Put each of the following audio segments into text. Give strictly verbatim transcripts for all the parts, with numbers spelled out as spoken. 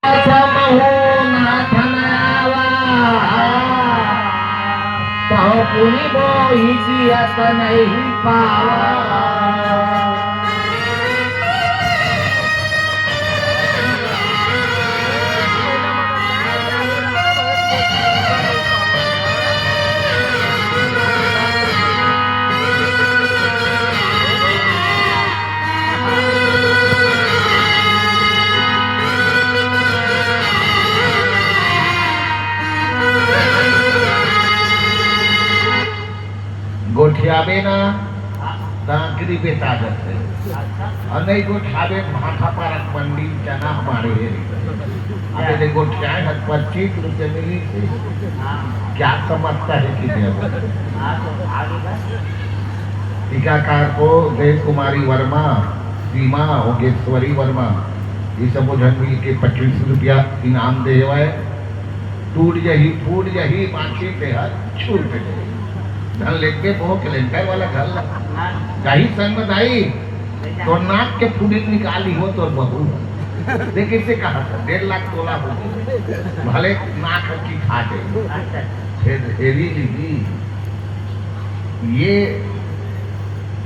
समहु नाथ न आवा, तहु पुनि बोहि जियत नहीं पावा। गोठियाबे ना, त आखिरी बेटा जथे। अउ नहीं गोठियाबे, भाठा पारा मंडी चना हमारे हे। अबे दे गोठियाए हर पच्चीस रुपये मिली थे। क्या समझता है कि नहीं? टीकाकार को देव कुमारी वर्मा, सीमा, ओगेश्वरी वर्मा, ये सबो झन मिल के पच्चीस रुपया इनाम दे हवय। टूट जही, फूट जही, बांची ते हर छूट जही। धन लेके बहु कैलेंडर वाला घर ला। जाही संग में दाई, तो नाक के फुड़ी निकाली हो तो बहू। देख इसे कहा था, डेढ़ लाख तोला हो गए। भले नाक की खा जाए। फिर हेरी लीदी। ये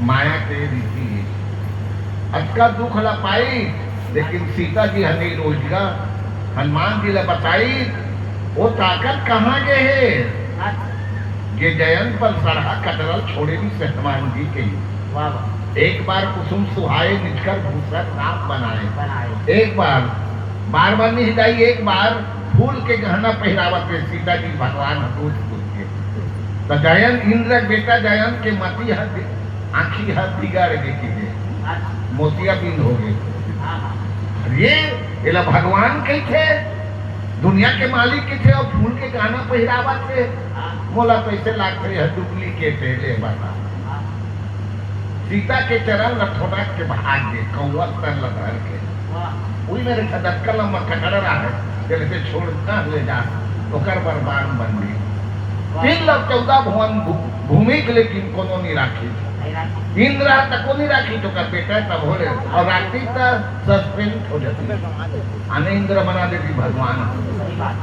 माया के रीति हे। अतका दुख ला पाई, लेकिन सीता जी ह नहीं रोइस गा। हनुमान जी ला बताई, वो ताकत कहाँ गे हे? ये जयंत पर सरहा कटरल छोड़े भी से हनुमान जी के। वाह, वाह। एक बार कुसुम सुहाए निजकर भूषण राम बनाए। बनाए। एक बार, बार बार नहीं दाई, एक बार फूल के गहना पहिरावत हे सीता जी भगवान ह दूध दूध के। त जयंत, इंद्र के बेटा जयंत के मति ह दि-, आँखी ह बिगड़ गे कि हे, मोतियाबिंद हो गे। अरे, एला भगवान कहिथे, दुनिया के मालिक कहिथे, अउ फूल के गहना पहिरावत हे। मोला कइसे लागथे, यह duplicate हे, ले बता। सीता के चरण ल ठोटक के भाग गे, कौआ तन ल धर के। वाह। उही मेर एक ठन अतका लम्बा कटररा हे, जेला छोड़ कहाँ ले जा, ओकर बर बाण बन गे। वाह। तीन लाख चौदह भुवन भू-, भूमि के लेकिन कोनो नहीं राखी। नहीं राखी। इंद्र ह तको नहीं राखी, तो कर बेटा तब हो ले। अउ राखी त suspend हो जाती। आने इंद्र बना देती भगवान। सही बात।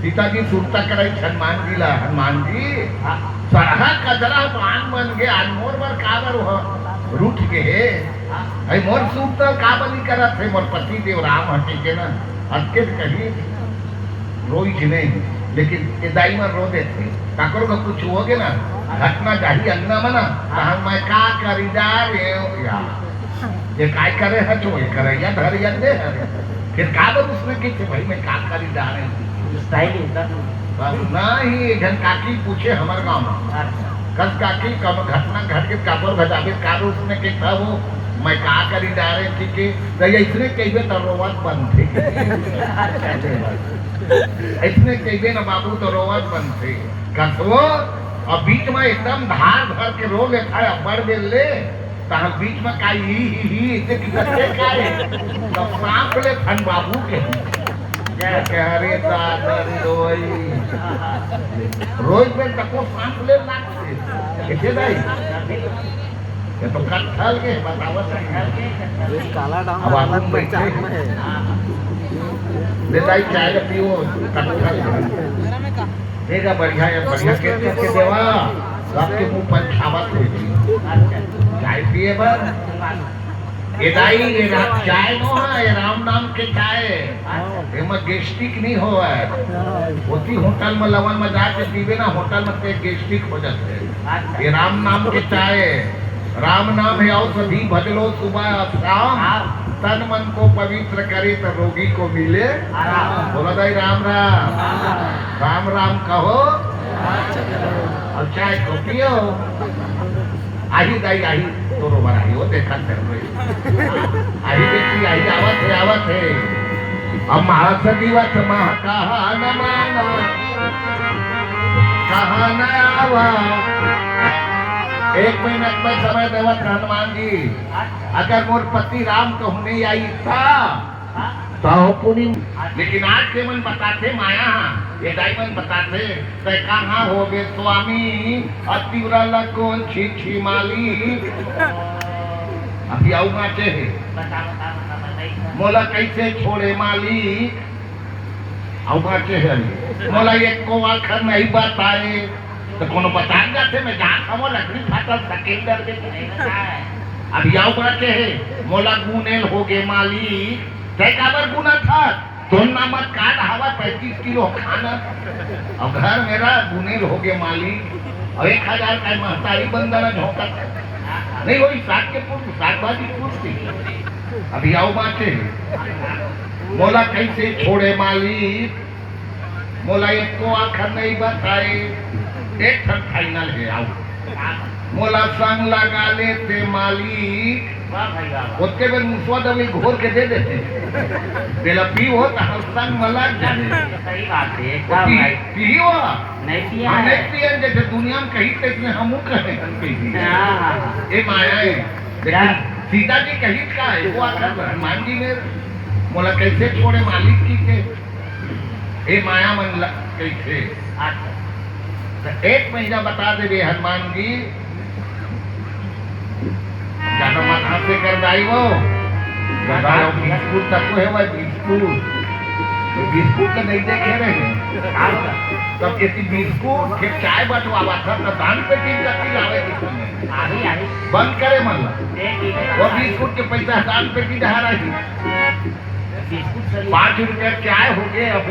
सीता जी सुरता कराई हनुमान जी ला, "हनुमान जी, हाँ। सरहा कजरा बाण बन गे, आज मोर बर काबर हो रूठ गे हे? हाँ। अई मोर सुरता काबर नहीं करत हे, मोर पति देव राम हटे के ना।" अतके कही रोइस नहीं, लेकिन ए दाई मन रो देथे। काकरो का कुछ हो गे ना, घटना जाही अंगना में ना, तहाँ मैं का करी जा रे हो या। ये काय करे ह जो, ये करैया धरैया दे हरे। फिर काबर उसने कहिथे भाई, मैं का करी डारे हूँ। Style होता है। बाबू, ना ही एक झन काकी पूछे हमर गाँव में। अच्छा। कस काकी, कब घटना घट के काबर भजाबे, काबर उसने कहिथे वो, मैं का करी डारे, ठीक है? तो ये इसने कहिबे तो रोवत बनथे। इसने कहिबे ना बाबू तो रोवत बनथे। कसवो, अउ बीच में एकदम धार धर के रो लेथे, अब्बड़ बेर ले, तहाँ बीच में का ही, ही, ही, इसे किधर से का है? तो सांप ले फन बाबू के। जय। कह रे दादा रे रोई। रोई में तको सांप ले लागथे। कैसे दाई? ये तो कत्थल के बतावत है। ये काला डाम अब आप वाला लोग बैठे पहचान हैं। में है। ले दाई चाय पियो, कत्थल। देखा बढ़िया है, बढ़िया के के देवा, सबके मुंह पर खावत है जी। चाय पिए बर। ए दाई, ए रा-, चाय नो है, ए राम नाम के चाय। एमा gastric नहीं होवय। ओती होटल में लवन में जाके पीबे ना, होटल में ते gastric हो जाथे। ए राम नाम के चाय। राम नाम है औषधि, भज लो सुबह और शाम। तन मन को पवित्र करे तो रोगी को मिले आराम। बोला दाई राम राम। राम राम कहो। और चाय को पियो। आही दाई, आही, तोरो बर आही, वो देखा कर रही। आही बेटी, आही, आवत है, आवत है। अब महासती वत मह कहा न माना, कहा न आवा। एक मिनट में समय देवत हनुमान जी, अगर मोर पति राम कहूँ नहीं आई था, तहो पुनि। लेकिन आज के मन बताथे माया, ये दाई मन बताथे, "तै कहाँ होबे स्वामी, अतिवरा ला कोन छी छी माली?" अभी आऊ बाँचे हे। मोला कइसे छोड़े मालिक? अउ बाँचे हे अभी। मोला एको आखर नहीं बताए। त कोनो बता जाथे, मैं जात हवं लकड़ी फाटल सकेंदर में। अभी अउ बाँचे हे, मोला गुनेल होगे मालिक। तैं काबर गुनत हस? तोर नाम म कार्ड हवय पैंतीस किलो खाना। अउ घर मेरा गुनेल होगे मालिक। अउ एक हजार का महतारी बंदर झोंकत। नहीं, वही साग के पूर्ति, साग भाजी पूर्ति। अभी अउ बाँचे हे। मोला कइसे छोड़े मालिक? मोला एको आखर नहीं बताए। एक ठन फाइनल हे, अउ मोला संग लगा लेते मालिक। वाह भाई वाह। ओतके बेर मुसवा दवाई घोर के दे देते। तेला पीहू त हर संग म लग जाबे। सही बात हे, वो एकदम पी-, भाई। पीही वो? नहीं पिया हम है। नहीं पियन, जइसे दुनिया म कही तइसने हमहू कहे, कही। हाँ, हाँ, हाँ। ए माया हे। लेकिन यार। सीता जी कही का हे? वो आखर हनुमान जी में मोला कइसे छोड़े मालिक कहिथे। ए माया मन ल कहिथे। अच्छा। त एक महीना बता देबे हनुमान जी, ज्यादा माथा से कर दाई वो। ज्यादा वो बिस्कुट तक को हे भाई, बिस्कुट। तो बिस्कुट तो नहीं देखे रहे। तब कहती बिस्कुट, फिर चाय बंटवावा था, तो दान पेटी जाती लावे की समय। आही, आही। बंद करे मन ला। वो बिस्कुट के पैसा दान पेटी डहार आही। बिस्कुट सही। पाँच रुपया चाय होगे, अब